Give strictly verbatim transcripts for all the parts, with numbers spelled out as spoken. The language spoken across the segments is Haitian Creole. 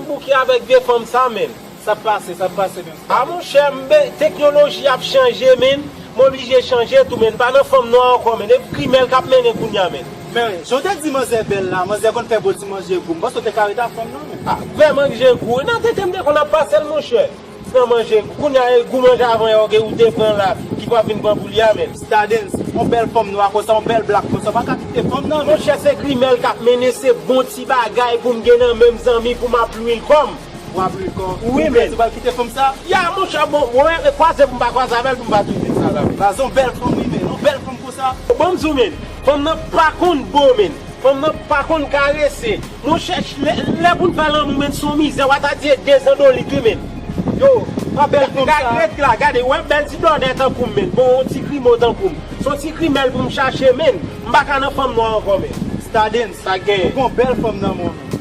Bouke avèk vye fanm sa, menm. Sa ap pase, sa ap pase menm. A, monchè, m be-, teknoloji ap chanje, menm. M oblije chanje tou, menm. Pa nan fanm nwa ankò, menm. E grimèl k ap mennen kounye a, menm. Men, jan w te di manzè bèl la, manzè konn fè bon ti manje gou. M panse w te ka ret ak fanm nan, menm. A, vrè manje gou. Nan tete m te konn ap pase l, monchè. Nan manje gou. Kounye a, e gou manje avan yè w gen ou te pran la, ki pral vin pran pou li a, menm. Stardens, yon bèl fanm nwa konsa, yon bèl blak konsa, w pa ka kite fanm nan, menm. Monchè, se grimèl k ap mennen, se bon ti bagay pou m gen nan men m, zanmi, pou m ap lwi l kò m. W ap lwi l kò. Wi, men. Ou pral kite fanm sa? Ya, monchè, bon, mwen, kwaze pou m pa kwaze avè l, pou m pa tou di sa la, men. Baz, yon bèl fanm, wi, men, yon bèl fanm konsa. Bon, m di w, men, fanm nan pa konn bo, men. Fanm nan pa konn karese. Monchè, lè, lè pou n fè lanmou, men, se yon mizè, w a ta di e de zandolit, wi, men. Yo, pa bèl fanm sa. Gade, ret la, gade, wè bèl ti blòdè tankou m, men. Bon, yon ti grimo tankou m. Se yon ti grimèl pou m chache, men. M pa ka nan fanm nwa ankò, men. Stardens. Sa gen. Ou gon bèl fanm nan men w, men.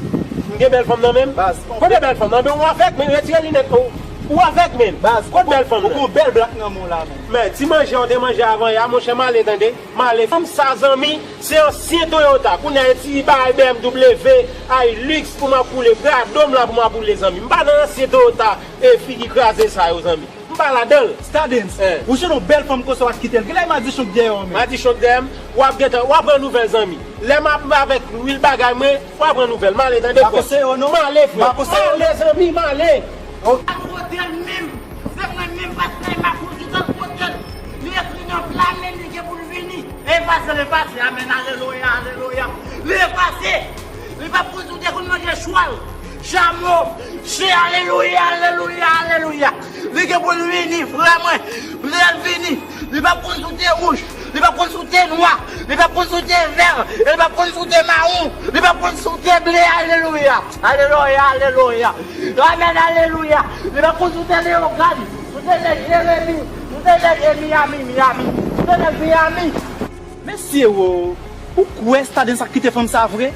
M gen bèl fanm nan men m? Baz, kote bèl fanm nan men w? Ou avèk, men, retire linèt ou. Ou avèk, men. Baz, kote bèl fanm nan? Ou gon bèl blak nan men w la, men. Men, ti manje w te manje avan yè a, monchè, m ale, tande. M ale. Fanm sa, zanmi, se ansyen Toyota. Kounye a, e ti bagay B M W, Hilux pou m ap woule. Prado m la pou m ap woule, zanmi. M pa nan ansyen Toyota, e figi kraze sa yo, zanmi. M pa ladan l. Stardens, ou jwenn yon bèl fanm konsa w ap kite l. Genlè madichon k dèyè w, men. Madichon k dèyè m, w ap gentan, w ap pran nouvèl, zanmi. Lè m ap avèk lwil bagay mwen, w ap pran nouvèl. M ale, tande, frè. M pa konseye w, non. M ale, frè. M pa konseye w, non. M ale, zanmi, m ale. Al kote l menm. Se mwen menm, pastè Emmaus ki t al kote l. Li ekri nan pla men li gen pou l vini. Efase, efase. Amèn, alelouya, alelouya. Li efase. Li p ap konn si w te konn manje chwal, chamo, chen, alelouya, alelouya, alelouya. Li gen pou l vini, frè mwen. Lè l vini, li p ap konn si w te wouj, li p ap konn si w te nwa, li p ap konn si w te vè, e li p ap konn si w te mawon, li p ap konn si w te ble, alelouya. Alelouya, alelouya. Amèn, alelouya. Li p ap konn si w te Leyogàn, si w te nèg Jeremi, si w te nèg, e, Miami, Miami, si w te nèg Miami. Mesye wo, ou kwè Stardens ap kite fanm sa vre?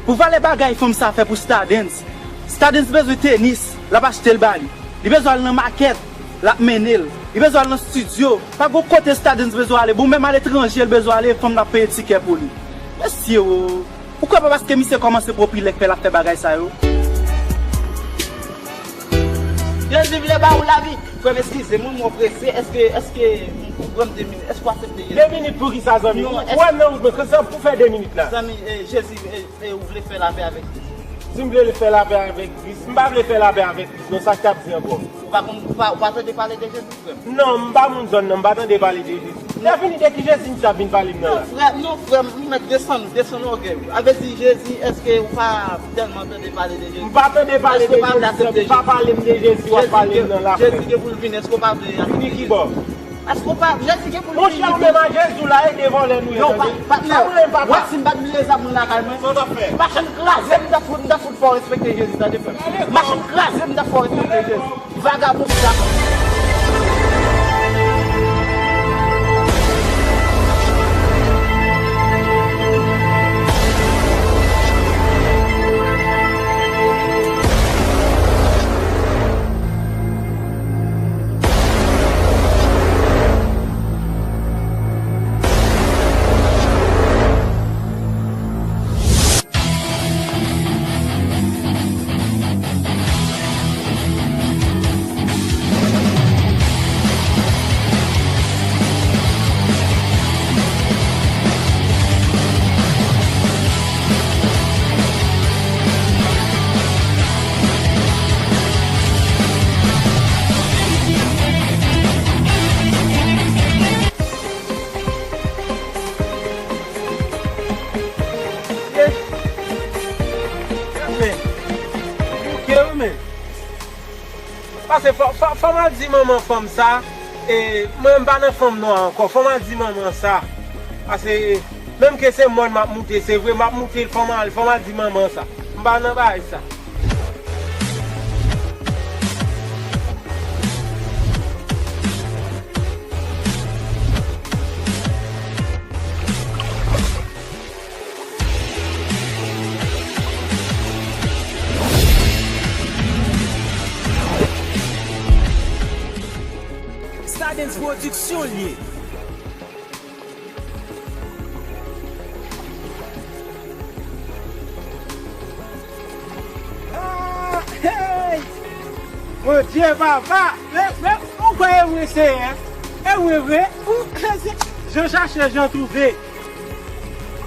Pou valè bagay fanm sa fè pou Stardens, Stardens bezwen tenis, l ap achte l ba li. Li bezwen al nan makèt, l ap mennen l. Li bezwen al nan estidyo. Pa gon kote Stardens bezwen ale. Bon, menm aletranje, l bezwen ale, fanm nan ap peye tikè pou li. Mesye wo, ou kwè pa paske misye kòmanse popilè k fè l ap fè bagay sa yo? Jezi vle ba ou lavi. Frè m, eskize m, mwen prese. Èske, èske ou pran m de minit? Èske w aksepte Jezi? De minit pou ki sa, zanmi? Non, ou wè m nan wout mwen, sa pou fè de minit la. Zanmi, e, Jezi, e, e, ou vle fè lapè avèk Kris? Si m vle fè lapè avèk Kris, m pa vle fè lapè avèk Kris, non, sa k t ap di ankò? Ou pa konn, ou pa, ou pa tande pale de Jezi, frè m? Non, m pa moun zòn nan, m pa tande pale de Jezi. Lè fini de ki Jezi misye ap vin pale m nan la? Non, frè, non, frè m, ou mèt desann, desann ògèy ou. A vle di Jezi, èske ou pa tèlman tande pale de Jezi? M pa tande pale de Jezi, m pa pale m de Jezi, w ap pale m nan la, frè. Jezi gen pou l vini, èske ou pa vle aksepte Jezi? Vini ki bò? Èske ou pa, Jezi gen pou l vini? Monchè, ou menm a Jezi w la, e de vòlè nou ye, tande. Non, pa, patnè, sa mwen menm, papa. Wè, si m pa t bliye zam mwen lakay mwen, sa w t ap fè? Machann kraze, m t ap fout, m t ap fout fè w respekte Jezi, tande, frè m. Machann kraze, m t ap fè w respekte Jezi. Vagabon sa. Bouke wi, men. Pase fò, fò, fò m al di manman fanm sa, e, mwen m pa nan fanm nwa ankò, fò m al di manman sa. Pase, menm ke se mòn m ap moute, se vre m ap moute, fò m al, fò m al di manman sa. M pa nan bagay sa. Stardens Production l ye. Hey! Bondye papa! Men, men, ou kwè e mwen, Senyè? E mwen vre? Ou, Jan chache, Jan twouve.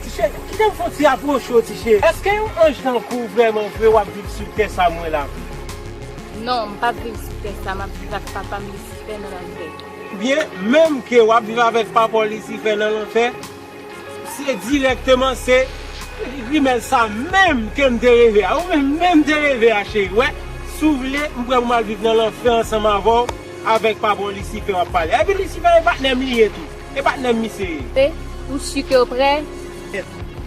Ti cheri, kite m fè yon ti apwoche w, ti cheri. Èske yon anj tankou w vrèman vre w ap viv sou tè sa mwen la vre? Non, m p ap viv sou tè sa, m ap viv ak papa m Lisifè nan lanfè. Oubyen, menm ke w ap viv avèk papa w Lisifè nan lanfè, se dirèkteman, se grimèl sa menm ke m te reve a. Ou menm, menm te reve a, cheri. Wè, si w vle, m prè pou m al viv nan lanfè ansanm avè w, avèk papa w Lisifè w ap pale. Epi Lisifè, e patnè m li ye tou. E patnè m misye ye. Te, ou si ke w prè?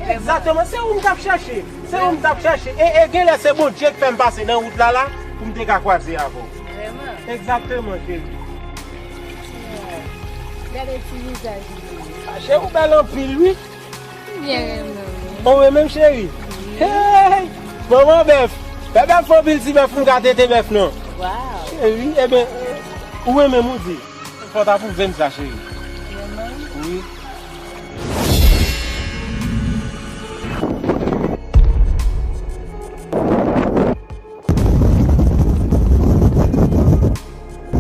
Egzakteman, se ou m t ap chèche. Se ou m t ap chèche. E, e genlè se Bondye k fè m pase nan wout la la pou m te ka kwaze avè w. Vrèman? Egzakteman, cheri. Gade ti vizaj li. Cheri, ou bèl anpil, wi. M byen renmen w. Ou renmen m, cheri? Wi. Hey! Manman bèf. Bèbè fè anpil ti bèf pou m ka tete bèf, non. Waw. Cheri, eben, ou renmen m, ou di. Fò w ta pwouve m sa, cheri. Vrèman? Wi.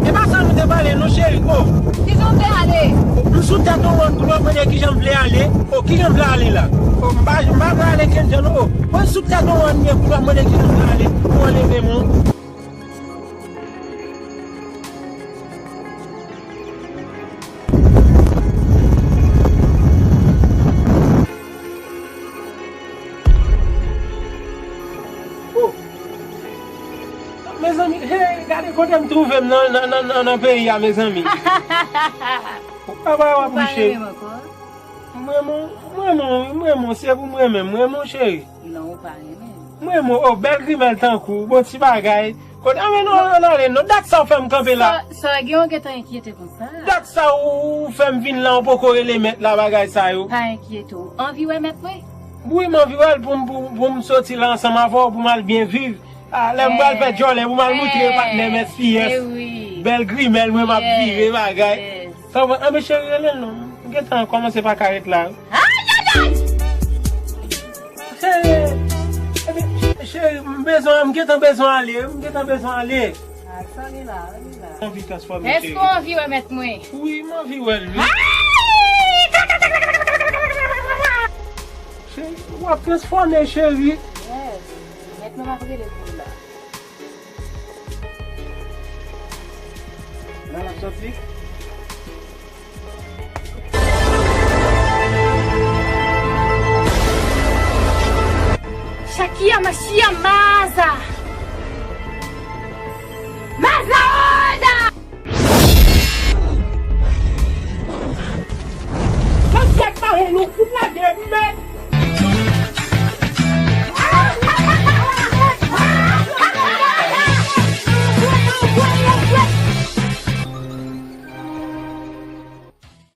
E pa sa nou te pale non, cheri. Oh. Kijan w vle ale? M sou tèt yon wòn koulè w ap mande kijan m vle ale. Oh, kijan m vle ale la? Oh, m pa, m pa vle ale kenn jan non. Oh, mwen sou tèt yon wòn ye koulè w ap mande kijan m vle ale. Ou anleve mwen. Oh. Mezanmi, hey, gade kote m twouve m nan, nan, nan, nan, nan peyi a, mezanmi. Ou pa wè w ap riche. Ou pa renmen m ankò? M renmen w, m renmen w, m renmen w, se pou m renmen m, m renmen w, cheri. Non, ou pa renmen m. M renmen w, oh, bèl grimèl tankou w, bon ti bagay. Kote, anben non, ann ale non, dat sa w fè m kanpe la. Sa, sa gen w gentan enkyete konsa? Dat sa w fè m vin la, w poko rele mèt la, bagay sa yo. Pa enkyete w, anvi wè mèt mwen? Wi, m anvi wè l pou m, pou, pou m soti la ansanm avè w, pou m al byen viv. Ah, lè m pral fè djòlè, pou m al moutre patnè m S P S. Eh wi. Bèl grimèl mwen, m ap vire bagay. Yes. Sa w, anben cheri, rele l non. M gentan kòmanse pa ka ret la. Ayayay! Cheri, ebyen, cheri, m bezwen, m gentan bezwen ale, m gentan bezwen ale. Ah, sa li la, li la. Anvi transfòme, cheri. Èske w anvi wè mèt mwen? Wi, m anvi wè l, wi. Ay! Cheri, w ap transfòme, cheri. Yes. Mèt mwen ap rele pou w la. Nan l ap soti?